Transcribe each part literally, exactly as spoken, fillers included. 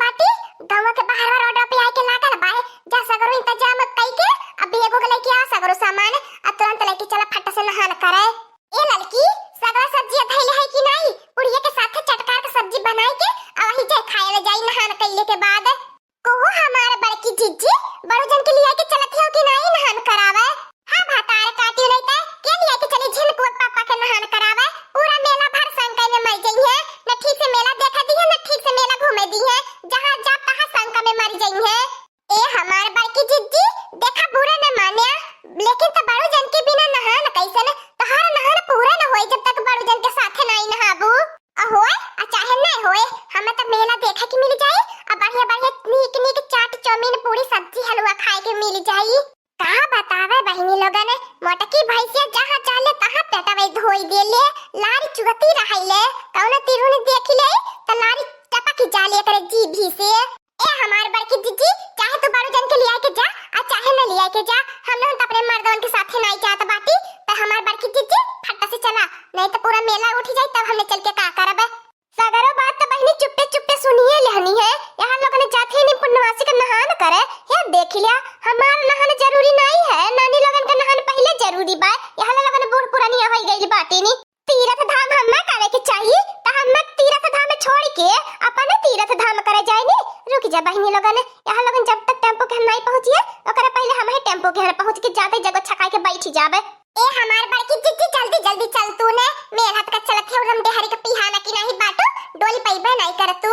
बाटी, गाँव के बाहर रोड पे आइके लागल बाय, जा सगरो इंतजाम कइके, अभी एगो के लेके आ सगरो सामान, आ तुरंत लेके चला फट से नहान करे। ए ललकी, सगरो सब्जी धइले है कि नाई? पुड़िया के साथे चटकार के सब्जी बनाइके, आ वही जे खाए ले जाई नहान कइले के बाद। कहो हमार बड़की जिज्जी, बड़ू जन के लिया के चलत हो कि नाई नहान करावे? हाँ भतार काटी नहीं ते, के लिया के चली झिनकुआ पापा के नहान करावे? पूरा मेला भर संकई में मर जइहे, न ठीक से मेला देखा दिहे, न ठीक से मेला घूमे दिहे, जहाँ जा तहाँ संका में मर जइहे। ए हमार बड़की जिज्जी, देखा बुरा न मान्या, लेकिन त बड़ू जन के बिना नहान कैसे न, तोहार नहान पूरा न होई जब तक बड़ू जन के साथे नाई नहाबू। अ होए, आ चाहे नहीं होए, हमें त मेला देखे के मिल जाई, आ बढ़िया बढ़िया नीक नीक चाट, चाउमीन, पूरी, सब्जी, हलवा खाए के मिल जाई। का बतावे बहिनी लोगन, मोटकी भैंसिया जहाँ चाले तहाँ पेटवे धोई देले, लार चुहती रहले, कौनो तिरहुन देख ले त लार टपक जाले एकरे जीभी से। ए हमार बड़की जिज्जी, चाहे तू बड़ू जन के लिया के जा, आ चाहे न लिया के जा, हम लोग त अपने मर्दवन के साथे नाई जात बाटी, त हमार बड़की जिज्जी फट्टा से चला, नहीं त पूरा मेला उठ जाई, तब हमने चल के का करब। सगरो बात त बहिनी चुप्पे चुप्पे सुनिए लेहनी है। यहाँ लोगन जात ही नहीं पुण्यवासी के नहान करे। हे देख लिया, हमार नहान जरूरी नहीं है, नानी लोगन के नहान पहले जरूरी बा। यहाँ लोगन बूढ़ पुरानिया होई गइल बाटे नी। तीरथ धाम हम्मे करे के चाहिए, त हम्मे तीरथ धाम छोड़ के अपने तीरथ धाम करे जाए नी। रुक जा बहिनी लोगन, यहाँ लोगन जब तक टेम्पो के हम नहीं पहुँचिए, ओकरे पहले हम ही टेम्पो के यहाँ पहुँच के जाते जगह छकाई के बैठी जाबे। ए हमार बड़की जिज्जी, जल्दी जल्दी चल तू ने, मेल हाथ का चलत है, उरम देहरी का पिहाना की नाही बाटू, डोली पइबे नाही कर तू।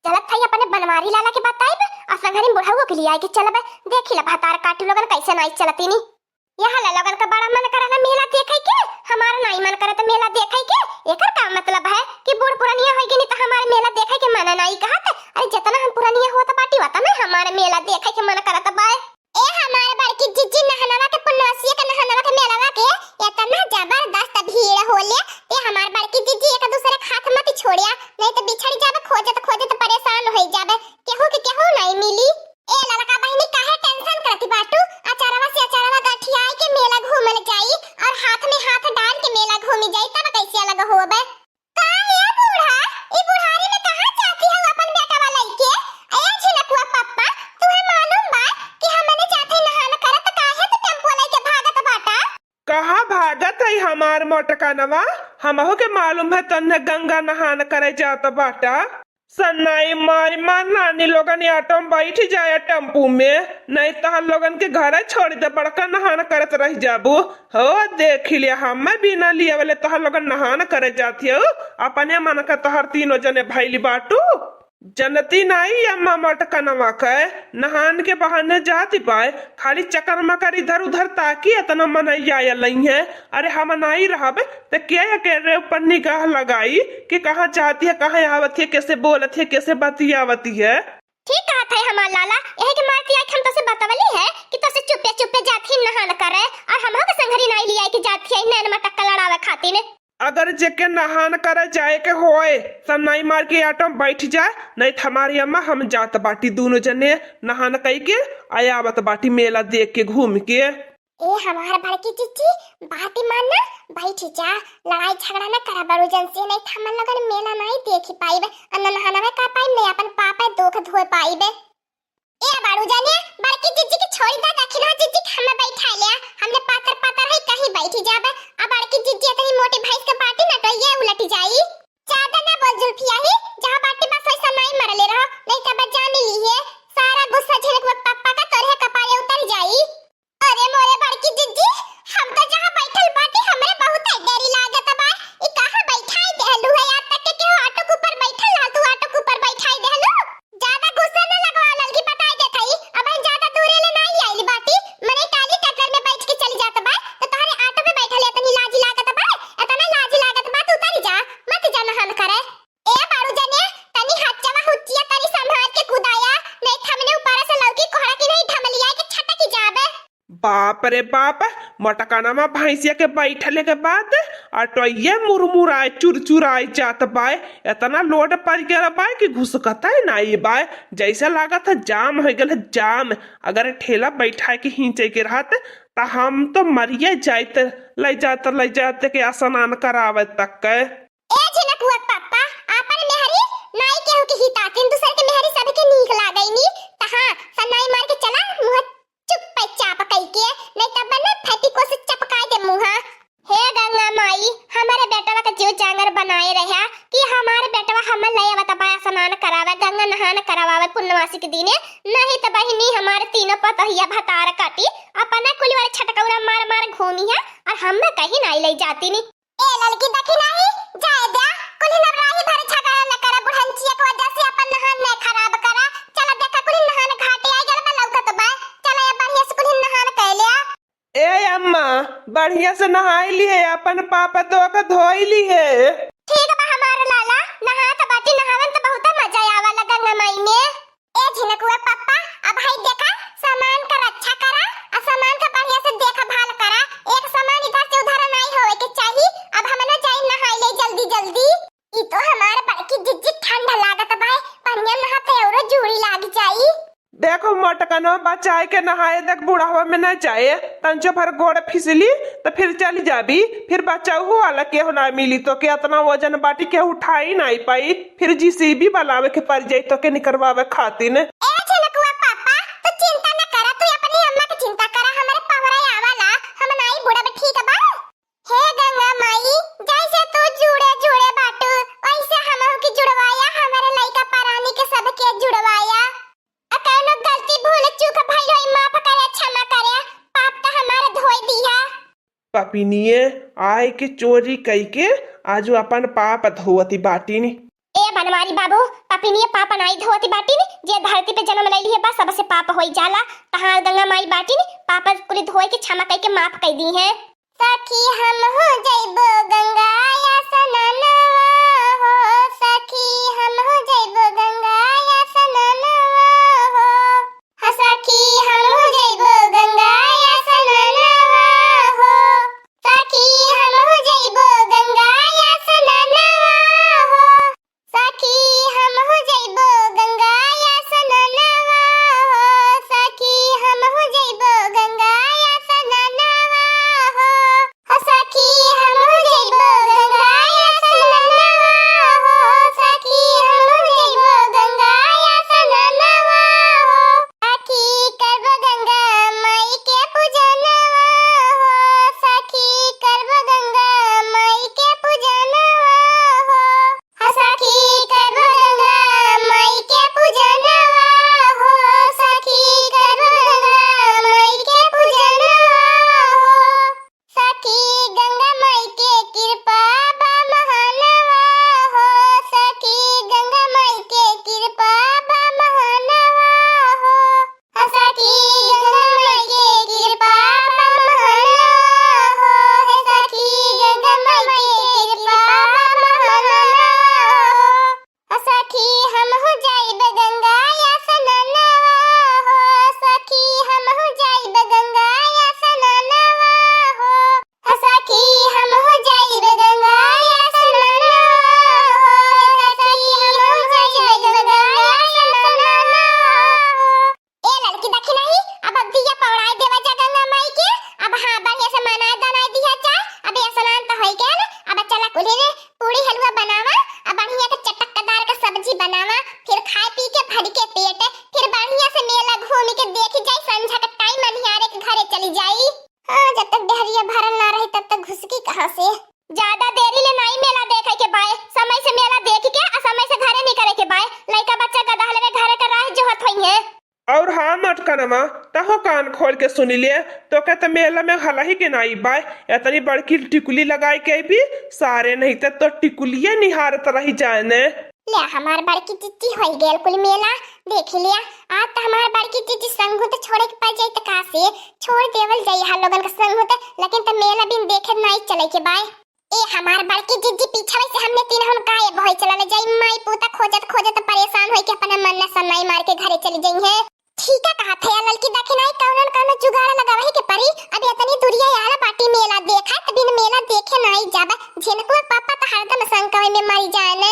चलत है अपने बनवारी लाला के बताइब, आ संघरी बुढ़ऊ के लिए आए के चलबे, देखी ला भतार काटू लोगन कैसे नाही चलतीनी। यहाँ ला लोगन का बड़ा मन करे ना मेला देखे के, हमारा नाही मन करे त मेला देखे के। एकर का मतलब है कि बूढ़ पुरानिया होई गई त हमारे मेला देखे के मन नाही कहत? अरे जितना हम पुरानिया होत बाटी उतना हमारे मेला देखे के मन करत बाय। ए हमार बड़की जिज्जी, नहनवा के पुन्नवसिया के नहनवा के मेलवा के इतना जबरदस्त भीड़ होले। ए हमार बड़की जिज्जी, एक दूसरे के हाथ मत छोड़िया, नहीं तो बिछड़ जाबे, खोजत खोजत परेशान हो जाबे, केहू के केहू नहीं मिली। ए लड़का बहिनी, काहे टेंशन करती बाटू? अचारवा से अचारवा गठियाए के मेला घूमल जाई और हाथ में हाथ डाल के मेला घूमी जाई, तब कैसे अलग होबे? का ए बूढ़ा, ई बुढ़ारी में कहाँ जाती है अपन बेटवा लइके? ए झिनकुआ पप्पा, तुहे मालूम बा कि हमने जाते नहान करत, काहे तू टेम्पो लइके भागत बाटा? कहाँ भागत है हमार मोटकनवा? हमहू के मालूम है तन्ने गंगा नहान करे जात बाटा। सन्नाई मारी मार नानी लोगन, ऑटो में बैठ जाए टेम्पू में, नहीं तहन लोगन के घरे छोड़ दे, बड़का नहान करत रह जाबू। हो, देख लिया, हमें बिना लिए वाले तोहर लोगन नहान करे जाती हो, अपने मन का तोहर तीनों जने भैली बाटू। जनती नाई अम्मा मोटकनवा के, नहान के बहाने जाती बाय, खाली चकर मकर इधर उधर ताकी इतना मनैया आयल है। अरे हम नाई रहबे त के अकेले ऊपर निगाह लगाई कि कहाँ जाती है, कहाँ आवत है, कैसे बोलत है, कैसे बतियावती है। ठीक कहत है हमार लाला, यही के मारती आई हम तोसे बतवली है कि तोसे चुप्पे चुप्पे जात ही नहान करे और हमहू के संघरी नाई लिया के जात ही नैन मटक्का लड़ावे खातिर। अगर जेके नहान करे जाए के होए, सन्नाई मार के ऑटो में बैठ जाए, नहीं त हमारी अम्मा हम जात बाटी दोनों जने नहान कई के, आ आवत बाटी मेला देख के घूम के। ए हमार बड़की जिज्जी, बात ही मान ना, बैठ जा, लड़ाई झगड़ा ना करा बड़ू जन से, नहीं त हमन लोगन मेला नहीं देखी पाइबे, अन्न नहानवे का पाइब, नहीं अपन पापे दुख धोए पाइबे। ए बड़ू जने, बड़की जिज्जी के छोड़ी दा, दखिना जिज्जी के हमें बैठा लिया, हमने पातर पातर है कहीं बैठी जाबे, आ बड़की जिज्जी इतनी मोटी भैंस के बाटी ना तो ये उलट जाई। ज्यादा ना बोल जुल्फिया ही, जहाँ बाटी बस वैसा नहीं मरले रहो, नहीं तब जान ली है, सारा गुस्सा झिनक पप्पा का तोरे कपारे उतर जाई। अरे मोरे बड़की जिज्जी, हम तो जहाँ बैठल बाटी, हमरे बहुत डरी लागत बा। ई कहाँ बैठाई देहलू है? आज तक के केहू ऑटो के ऊपर बैठल रहा, तू ऑटो के ऊपर बैठाई देहलू। ज्यादा गुस्सा न लगवा ललकी, बताई देत हई, अब हम ज्यादा दूरे ले नाई आइल बाटी। मने काली ट्रैक्टर में बैठ के चली जात बा, तो तोहरे ऑटो में बैठल इतनी लाज लागत बा, इतना लाज लागत बा, तू उतरी जा, मत जा नहान करे। ए बड़ू जने, तनी हच्चवा हुच्चिया तनी संभाल के कुदाया, नहीं त हमने ऊपर से लौकी कोहड़ा की नहीं ढमलिया के छटकी जाबे। बाप रे बाप, मोटकनवा भैंसिया के बैठले के बाद ऑटोइये मुरमुराए चुरचुराए जात बाय। इतना लोड पड़ गया बाय कि घुसकता ही नहीं बाय, जैसे लागत है जाम हो गल है जाम। अगर ठेला बैठाए के खींचे के रहत त हम तो मरिए जाइत, ले जात ले जात के स्नान करावे तक के। ए झिनकुआ पप्पा, आपन मेहरी नाई केहू के हितातिन, दूसर के मेहरी सबके पूर्णमासी के दिने, नहीं त बहिनी हमार तीनों पतोहिया भतार काटी, अपना कुली वाले छटकौरा मार मार घूमी है, और हम कहीं नाई लई जाती नी। ए ललकी देखी नाही, जाए द्या, कुल्हिन अब राही भर झगड़ा न करा, बुढ़ंचिया के वजह से अपन नहान न खराब करा। चला देखा कुल्हिन नहान घाटे आई गल बा, लौकत बा। चला अब बढ़िया से कुल्हिन नहान कर लिया। ए अम्मा, बढ़िया से नहाई लिहे, अपन पाप तो के धोई लिहे। ठीक बा हमार लाला, नहात बाटी, नहावन त बहुते मजा आवा गंगा माई में। ए झिनकुआ पप्पा, अब हई देखा, सामान का रक्षा करा, आ सामान का बढ़िया से देखभाल करा। एक सामान इधर से उधर नाई होवे के चाही। अब हमनो जाई नहाई ले जल्दी जल्दी। ई तो हमार बड़की जिज्जी ठंड लागत बाय, पनिया नहाते औरो जूड़ी लाग जाई। देखो मोटकनो, बचाए के नहाए देख, बुढ़ावा में न जाए, तंचो भर गोड़ फिसली त फिर चली जाबी, फिर बचाऊ वाला केहू ना मिली, तोके अतना वजन बाटी केहू उठाई नाई पाई। फिर जीसीबी बलावे के पड़ जाई तोके निकरवावे खातिन। ए झिनकुआ पापा, तू चिंता न करा, तू अपनी अम्मा के चिंता करा, हमरे पहरा आवाला, हम नाई बुड़ब, ठीक बा? हे गंगा माई, जैसे तू जुड़े जुड़े बाटू, वैसे हमहू के जुड़वाया, हमरे लइका परानी के सबके जुड़वाया। आ कौनो गलती भूल चूक भइल होई, माफ करे, क्षमा करे, पाप त हमार धोई दिया। पपिनिये आए के चोरी कई के आज अपन पाप धोवती बाटिन। ए बनवारी बाबू, पपिनिये पाप नाई धोवती बाटिन, जे धरती पे जन्म लैली है बस सबसे पाप होई जाला। तहार गंगा माई बाटिन, पाप कुल धोए के क्षमा कई के माफ कई दी है। सखी हम हो जइबो गंगा या सननवा हो, सखी हम हो जइबो गंगा या सननवा हो। हाँ सखी, हमहू जइबो गंगा या सननवा हो। सखी, हमहू जइबो गंगा या सननवा हो। सखी, हमहू जइबो गंगा या सननवा हो। सखी, हमहू जइबो गंगा या सननवा हो। हो सखी, हमहू जइबो गंगा या सननवा हो। सखी, हमहू जइबो गंगा या सननवा हो। सखी, करबो गंगा माई के पूजनवा हो। सखी, करबो गंगा माई के पूजनवा हो। हो सखी, करबो गंगा माई के पूजनवा हो। सखी, करबो गंगा माई के पूजनवा हो। सखी, गंगा माई के कृपा बा महानवा हो। सखी, गंगा माई के कृपा बा महानवा हो। सखी, गंगा माई के कृपा बा महानवा हो। हे सखी, गंगा माई के कृपा बा महानवा हो। सखी, हमहू जाइब गंगा या सननवा हो। सखी, हमहू जाइब गंगा या सननवा हो। सखी, हमहू जाइब गंगा या सननवा हो। सखी, हमहू जाइब गंगा या सननवा हो। ए ललकी देखी नाही, अब, अब दिया पौड़ाई देवा जा गंगा माई के। अब हाँ, बढ़िया से मनाए दनाए दिया जाए। अब ये स्नान तो होई गया ना, अब चला कुल्ही रे पूड़ी हलवा बनावा, अब बढ़िया के चटकदार के सब्जी बनावा, फिर खाए पी के भर के पेट, फिर बढ़िया से मेला घूम के देखी जाई, संझा के टाइम अनिहारे के घरे चली जाई। हाँ, जब तक डेहरिया भरल ना रही तब तक घुसकी कहाँ से? ज्यादा देरी ले नाई मेला देखे के बाय, समय से मेला देख के आ समय से घरे निकले के बाय। लइका बच्चा गदहलवे घरे के राह जोहत होई है। और हाँ मोटकनवा, तहो कान खोल के सुनी ले, तोके त मेला में हलही के नाई बाय, इतनी बड़की टिकुली लगाई के भी सारे नहीं त तो टिकुलिया निहारत रही जाए ने। ले हमार बड़की जिज्जी होई गेल कुल मेला, देख लिया। आज त हमार बड़की जिज्जी संगुत छोड़े के पड़ जाई त का से, छोड़ देवल जाई हर लोगन के संगुत, लेकिन त मेला बिन देखे नाई चले के बाय। ए हमार बड़की जिज्जी, पीछे से हमने तीन हम गायब होई चला ले जाई, माई पूता खोजत खोजत परेशान होई के अपना मन न समाई मार के घरे चली जाई है। ठीक है कहा थे ललकी, देखी नाई कौनो न कौनो जुगाड़ लगावे के परी। अब इतनी दुरिया आला बाटी मेला देखा, त बिन मेला देखे नाई जाबे। झिनकुआ पापा त हरदम संकवे में मरी जाए ने।